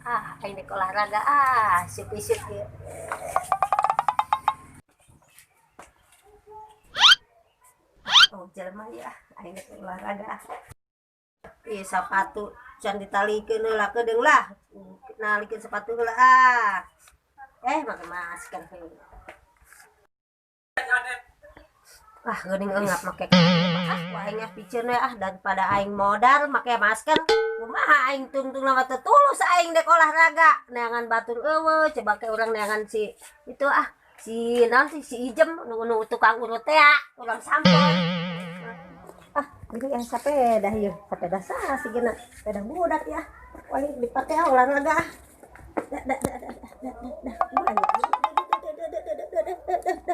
Ah, aing dek olahraga ah, isuk-isuk ieu. Oh, jelema ieu ah, aing dek olahraga ah. Ieu sapatu can ditalikeun heula keudeung lah. Nalikeun sepatu heula ah. Eh, make masker heula. Ah, geuning engap make ah, ku aing ah piceun we ah daripada aing modar make masker. Kumaha aing tungtung mah teu tulus aing dek olahraga. Neangan batur eueuh, coba ke urang neangan si itu ah, si naon sih si Ijem nu, nu tukang urut teh ah, urang sampeu. Ah, gini yang sepeda ieu, sepeda saha sih geuna? Sepeda budak ya. Wah, dipake ah olahraga ah. Dah dah dah dah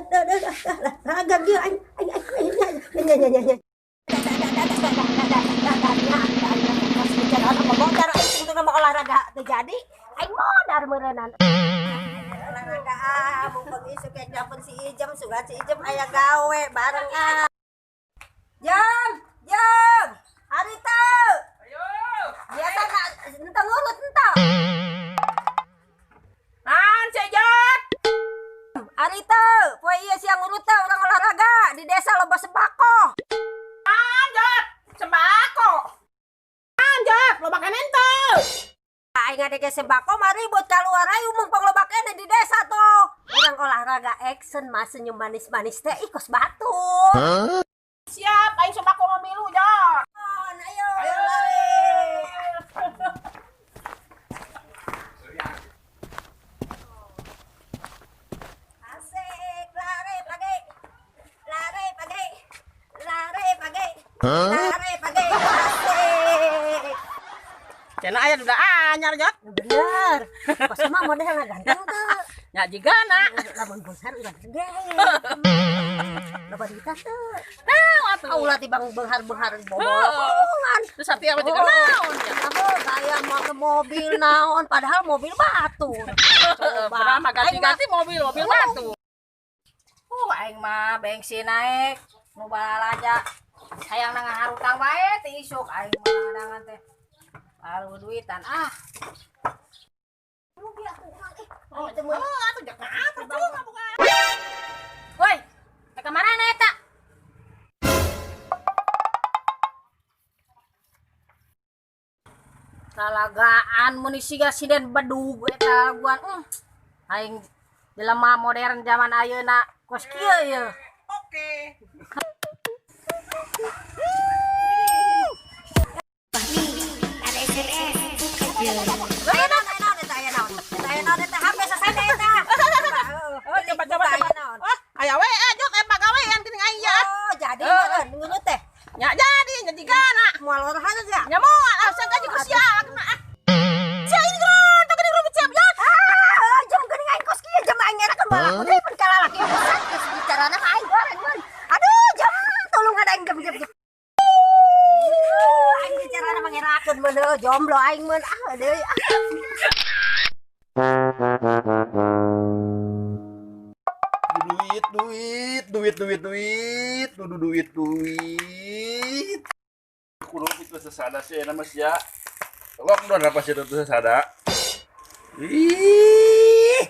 dah dah dah. Olahraga kieu aing aing aing aing aing aing. Modar aing tungtung mah olahraga teu jadi, aing modar meureunnan. Olahraga ah, mumpung isuk yang telepon si Ijem, sugan si Ijem aya gawe bareng ah. Jam, jam, hari teu. Ayo. Biasa na entong ngurut entong. Naon Cek Jot? Ari teu, poe ieu siang ngurut teu urang olahraga di desa loba sembako. Naon Jot? Sembako. Naon Jot? Loba keneh teu? Aing ngadege sembako mah ribut keluar ayo mumpung loba keneh di desa tuh. Urang olahraga action mah senyum manis-manis teh ih kos batu. Siap, aing sembako mah milu Jot. Ayo, Ayo. Lari. Asik, lari pagi. Lari pagi. Lari pagi. Lari pagi. Asik. Cenah aya duda anyar Jot. Bener. Pas mah modelna ganteng tuh. Nya jigana. Lamun beunghar urang ge. Loba duitan teu. Naon atuh? Ulah tibang beunghar-beunghar bobolongan. Terus hati apa juga naon ya? Apa gaya make mobil naon padahal mobil batur. Coba. Padahal mah ganti-ganti mobil, mobil batu. Aing mah bensin naik, nu balalaja. Hayang na ngaharutang wae ti isuk aing mah ngadangan teh. Baru duitan ah. Oh, teu meun. Oh, atuh jak ngapa cuma bukan. Woi, teh ka mana eta? Lalagaan mun siga sinden bedug eta laguan. Aing jelema modern zaman ayeuna kos kieu ye. Oke. Ada SMS. Aya naon, aya naon eta, aya naon. Eta aya naon eta HP sasada eta. Oh, coba coba coba. Oh, aya we Jot eh pagawean geuning aing ya. Oh, jadi meureun ngurut teh. Nya jadi nya jigana. Moal olahraga. Nya moal ah sangka juga sia kena ah. Sia ini geron, tah geuning rumput siap Jot. Ah, jam geuning aing kos kieu jam aing ngerakeun moal aku deui mun ka lalaki pesan geus bicarana mah aing goreng mun. Aduh, jam tulungan aing jam jam jam. Aing bicarana mah ngerakeun mun heuh jomblo aing mun ah deui ah. Duit, duit, duit, duit, duit, duit, duit, duit. Kudu itu sesada sih nama sia. Lockdown apa sih itu sesada? Ih.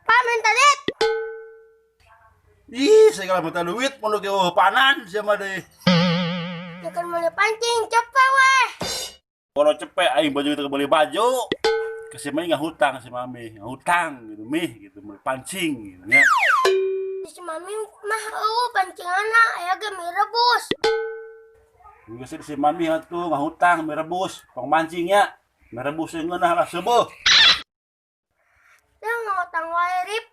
Pak minta duit. Ih, segala minta duit mau ke panan siapa deh. Jangan mulai pancing, cepet weh. Kalau cepet aing baju itu beli baju. Ke si Mami nggak hutang si Mami, nggak hutang gitu mih gitu beli pancing gitu ya. Si Mami mah eueuh pancinganna aya ge mie rebus. Geus si Mami atuh nggak hutang mie rebus, tong mancingnya. Mie rebus yang ngeunah lah seueuh. Dah ngutang wae rip.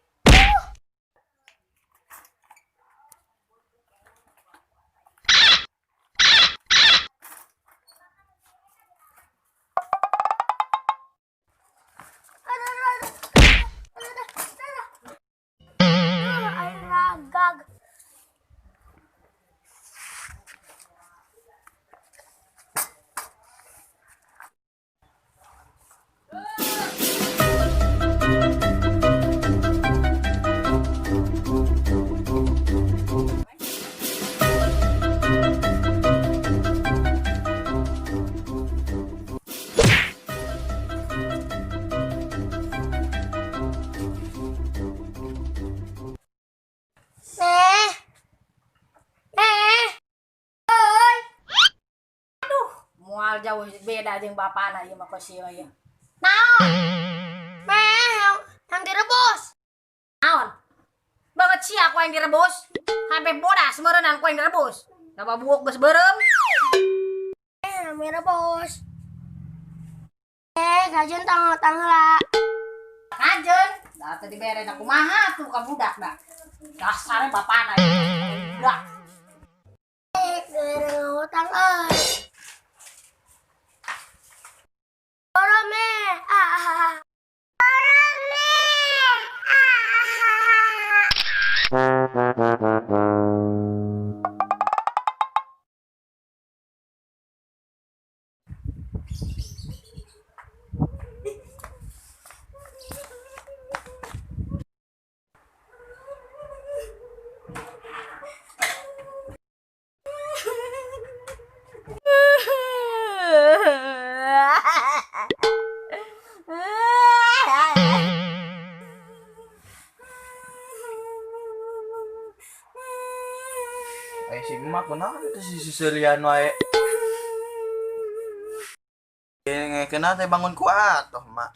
Gag. Moal jauh beda jeung bapana ieu mah kosi ieu. Naon? Meh yang direbus. Naon? Banget sia ku aing direbus. Sampai bodas meureunnan ku aing direbus. Da babuok geus beureum. Yang direbus. Kajeun tanggal lah. Kajeun, da teu dibere da kumaha tuh ka budak da. Dasare bapana ieu. Budak. Dibere ngutang euy. Boro meh. Ah. Boro meh. Ah. Ay si emak kunaon itu si sisilian wae. Ngekeuna teh bangun ku atuh mak.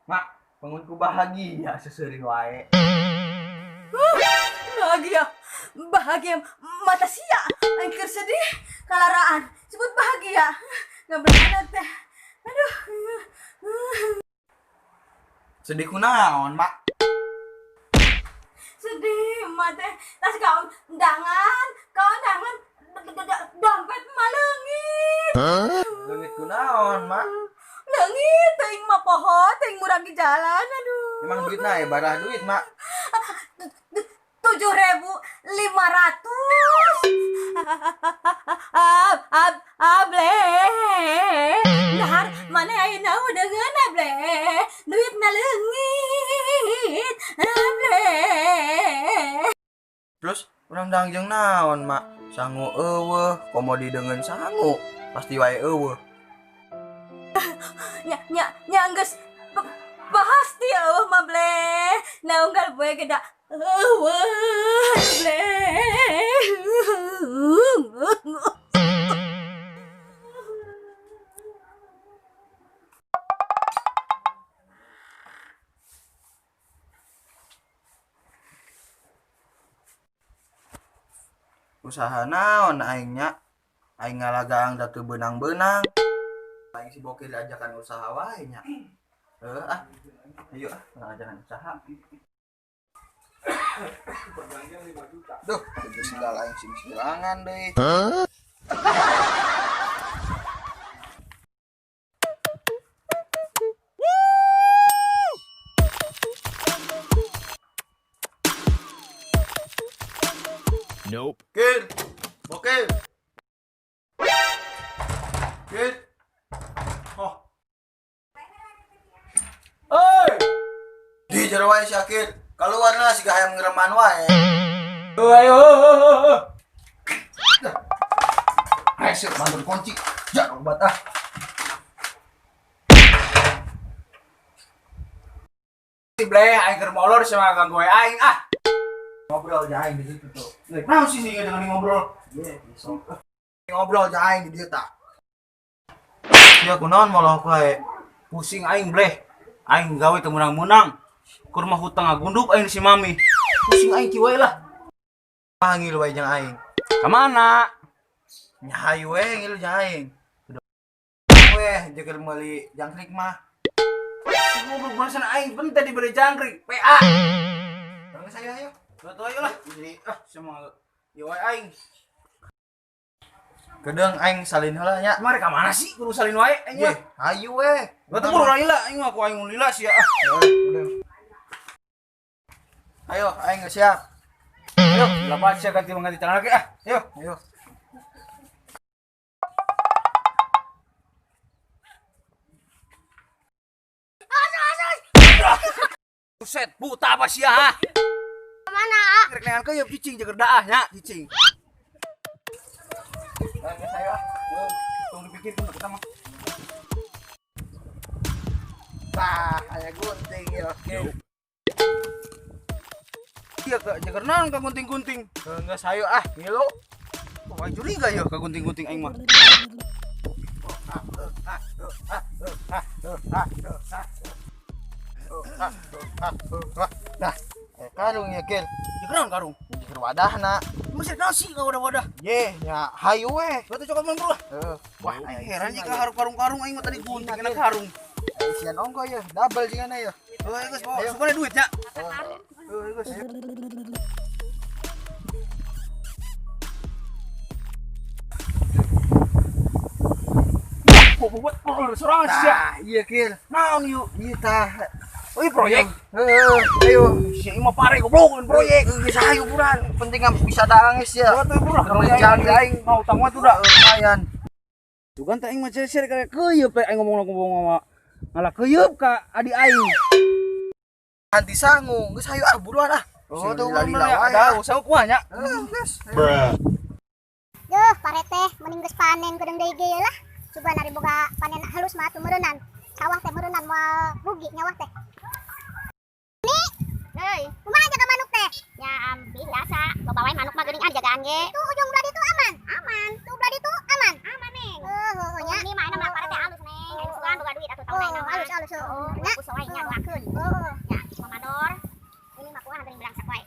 Mak, bangun ku bahagia seseurin wae. Bahagia, bahagia mata sia, aing keur sedih, kalaraan, sebut bahagia. Ngabeulana teh. Aduh. Sedih kunaon, Mak? Sedih mah teh. Tas kaundangan, kaundangan dompet mah leungit. Leungit kunaon, Mak? Leungit teuing mah poho, teuing murang di jalan, aduh. Emang duitna ya barah duit, Mak? 7.500. Ab ab able. Dahar mana ayeuna udeungeun able. Duitna leungit. Able. Terus urang dang jeung naon, Mak? Sangu eueuh, komo dideungeun sangu, pasti wae eueuh. Nya nya nya geus pasti eueuh mah ble. Naon gal poe ge da eueuh ble. Usaha naon aing nya? Aing ngalagaang da teu beunang-beunang. Aing si bokir diajakan usaha wae nya. Heuh ah. Ayo ah, ngajakan usaha. Duh, geus sendal aing sing silangan deui. Nope. Kil. Bokil. Kil. Oh. Oi. Di jero wae si Akil. Keluar lah siga hayam ngereman wae. Ayo. Ayo, mantul kunci. Ya, obat ah. Si bleh aing keur molor sama ganggu aing ah. Ngobrol aja aing di situ tuh. Naon sih sih dengan ngobrol? Iya, ngobrol aja aing di dieu tah. Sia kunaon molok wae? Pusing aing bleh. Aing gawe teu meunang-meunang. Kur mah hutang ngagunduk aing si mami. Pusing aing kieu wae lah. Panggil wae jeung aing. Ka mana? Nya hayu we ngilu jeung aing. Weh, jeung meuli jangkrik mah. Goblok barusan aing ben tadi beli jangkrik PA. Bareng saya ayo. Tuh ayo lah. Jadi ah semua ieu wae aing. Kedeung aing salin heula nya. Kemari ka mana sih kudu salin wae aing Ye, mah. hayu we. Batu buru lila aing mah ku aing mun lila sia ah. Ayo, aing geus siap. Ayo, lapat sia ganti mengganti celana ge ah. Ayo. Ayo. Buset, buta apa sia ah? Mana ah? Rek neangan keuyeup cicing jeung daah nya, cicing. Aing saya ah. Tong dipikirkeun kita mah. Tah, aya gunting ya. Oke. Iya ka jagernan ka gunting-gunting. Geus hayu ah, ngilu. Wah curiga ya ka gunting-gunting aing mah. Nah, karung ya Kil. Jagernan karung. Jeger wadahna. Masih nasi ka wadah-wadah. Ye, nya hayu we. Batu cokot mun bro. Heeh. Wah, heran jika karung-karung aing mah tadi gunting kena karung. Isian ongko ya, double jigana ya. Heuh geus bawa sukane duit nya. Heuh geus. Buat sorangan sia. Tah, iya Kil. Naon yuk? Iya tah. Oh, iya proyek. Heeh, ayo. Si imah pare goblok proyek. Geus hayu buran, penting bisa daangis ya. Batu buran, Jalan aing mau utang mah tuh dah. Lumayan. Tuh kan teh aing mah ceser kayak keuyeup teh aing ngomong ngomong ngalah keuyeup ka adi aing. Anti sangu, geus hayu ah buruan ah. Oh, tuh bener ya. Ada usaha kuah nya. Heeh, geus. Duh, parete mending geus panen kedeung deui ge lah. Coba nari boga panen halus mah atuh meureunnan. Sawah teh meureunnan moal rugi nyawa teh. Ni, heuy, kumaha jaga manuk teh? Ya ambil biasa, loba wae manuk mah geuning ah dijagaan ge. Tuh ujung belah ditu aman. Aman. Tuh belah ditu aman. Aman, Neng. Heuh, heuh nya. Ini mah ayeuna mah parete halus, Neng. Aing sugan boga duit atuh taun ayeuna mah. Halus halus. Oh, Nya. ku wae nya doakeun. Oh. Ya, mamador. Ini mah kuah geuning berangsak wae.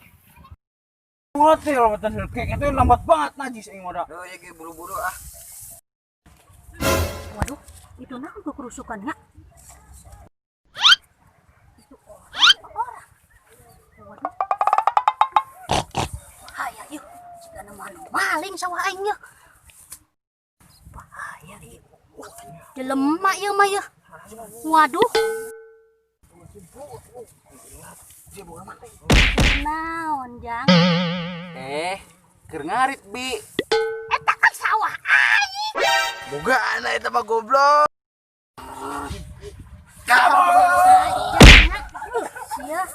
Ngote lambatan kek itu lambat banget najis aing mah da. Heuh, ieu ge buru-buru ah. Waduh, itu naon kekerusukannya? Itu orang. Waduh. Bahaya yeuh, jigana mah anu maling sawah aing yeuh. Bahaya ieu. Jelema ieu mah yeuh. Waduh. Naon, Jang? Keur ngarit bi. Eta kan sawah aing. Boga anak eta mah goblok. Sia.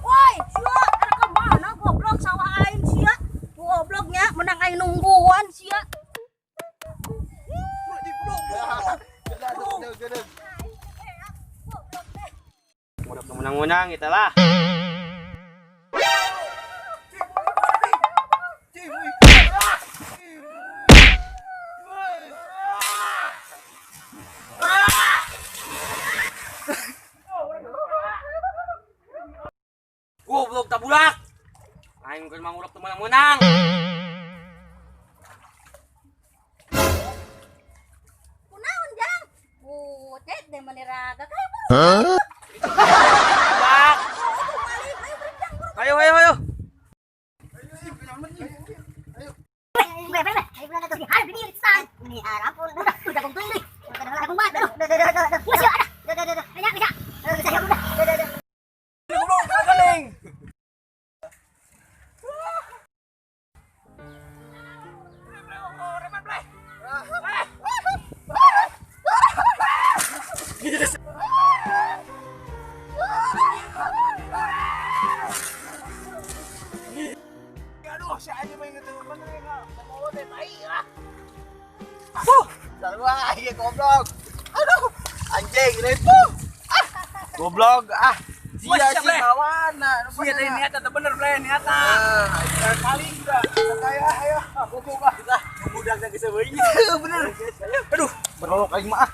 Woi, sia, arek ka mana goblok sawah aing sia? Gobloknya menang aing nungguan sia. Udah menang-menang kita lah. Goblok tabulak. Aing keur mangulok teu menang-menang. Kunaon, Jang? Butet deh maniraga kayak Hah? Ayo ayo ayo. Aduh, si aja mah inget bener ya, mau teh tai ah. Huh, sarua ieu goblok. Aduh, anjing ripuh. Ah, goblok ah. Sia si bawana. Sia teh niatna teh bener ble niatna. Kali udah. Santai ah, ayo. Goblok ah. Budak geus beuing. Bener. Aduh, berolok aing mah ah.